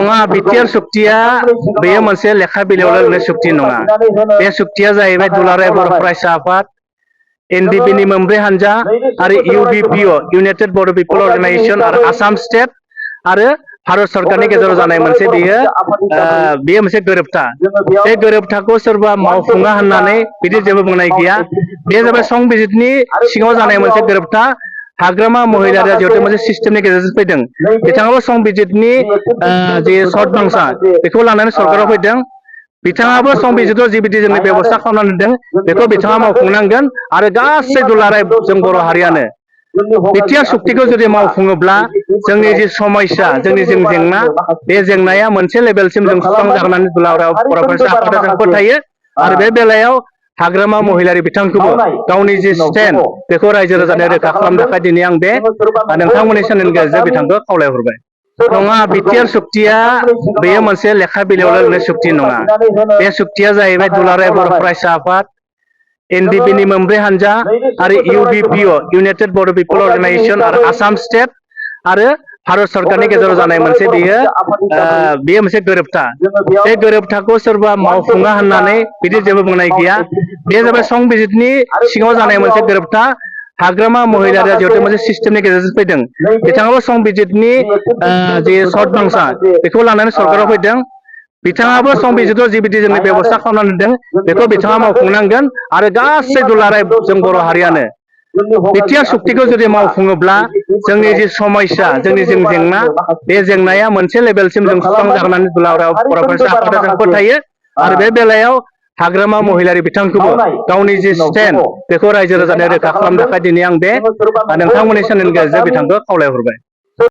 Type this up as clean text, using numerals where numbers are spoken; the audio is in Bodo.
नङा बिटिआर सुक्तिया बेयो मोनसे लेखा बिलाइयाव लिरनाय सुक्ति नङा। बे सुक्तिया जाहैबाय दुलाराय बर' फरायसा आफाद, एनडिपि नि मोनब्रै हानजा आरो इउबिपिअ इउनाइटेड बर' पिपल अर्गेनाइजेशन आरो आसाम स्टेट आरो भारत सरकारनि गेजेराव जानाय मोनसे बेयो मोनसे गोरोबथा। बे गोरोबथाखौ सोरबा मावफुङा होननानै बिदि जेबो बुंनाय गैया। बे जाबाय संबिजितनि सिङाव जानाय मोनसे गोरोबथा। हाग्रामा महिलारिया जिहेतु मोनसे सिस्टेमनि गेजेरजों फैदों, बिथाङाबो संबिजितनि जे सर्ट बांसा बेखौ लानानै सरकाराव फैदों। बिथाङाबो संबिजिताव जिबायदि जोंनि बेबस्था खालामनानै दोनदों बेखौ बिथाङा मावफुंनांगोन आरो गासै दुलाराय जों बर' हारियानो बिटिआर सुक्तिखौ जुदि मावफुङोब्ला जोंनि जि समस्या, जोंनि जि जेंना, बे जेंनाया मोनसे लेभेलसिम जों सुस्रांजागोन होननानै दुलाराय बर' फरायसा आफादा जों फोथायो। आरो बे बेलायाव हाग्रामा महिलारि बिथांखौबो गावनि जि स्टेन्ड बेखौ रायजो राजानो रोखा खालामनो थाखाय दिनै आं बे नोंथांमोननि चेनेलनि गेजेरजों बिथांखौ खावलायहरबाय। नङा बिटिआर सुक्तिया बेयो मोनसे लेखा बिलाइयाव लिरनाय सुक्ति नङा। बे सुक्तिया जाहैबाय दुलाराय बर' फरायसा आफाद, एनडिपि नि मोनब्रै हानजा आरो इउबिपिअ इउनाइटेड बर' पिपल अर्गेनाइजेशन आरो आसाम स्टेट आरो भारत सरकारनि गेजेराव जानाय मोनसे बेयो मोनसे गोरोबथा। बे गोरोबथाखौ सोरबा मावफुङा होननानै बिदि जेबो बुंनाय गैया। बे जाबाय संबिजितनि सिङाव जानाय मोनसे गोरोबथा। हाग्रामा महिलारिया जिहेतु मोनसे सिस्टेमनि गेजेरजों फैदों, बिथाङाबो संबिजितनि जे सर्ट बांसा बेखौ लानानै सरकाराव फैदों। बिथाङाबो संबिजिताव जिबायदि जोंनि बेबस्था खालामनानै दोनदों बेखौ बिथाङा मावफुंनांगोन आरो गासै दुलाराय जों बर' हारियानो बिटिआर सुक्तिखौ जुदि मावफुङोब्ला जोंनि जि समस्या, जोंनि जि जेंना, बे जेंनाया मोनसे लेभेलसिम जों सुस्रांजागोन होननानै दुलाराय बर' फरायसा आफादा जों फोथायो। आरो बे बेलायाव हाग्रामा महिलारि बिथांखौबो गावनि जि स्टेन्ड बेखौ रायजो राजानो रोखा खालामनो थाखाय दिनै आं बे नोंथांमोननि चेनेलनि गेजेरजों बिथांखौ खावलायहरबाय।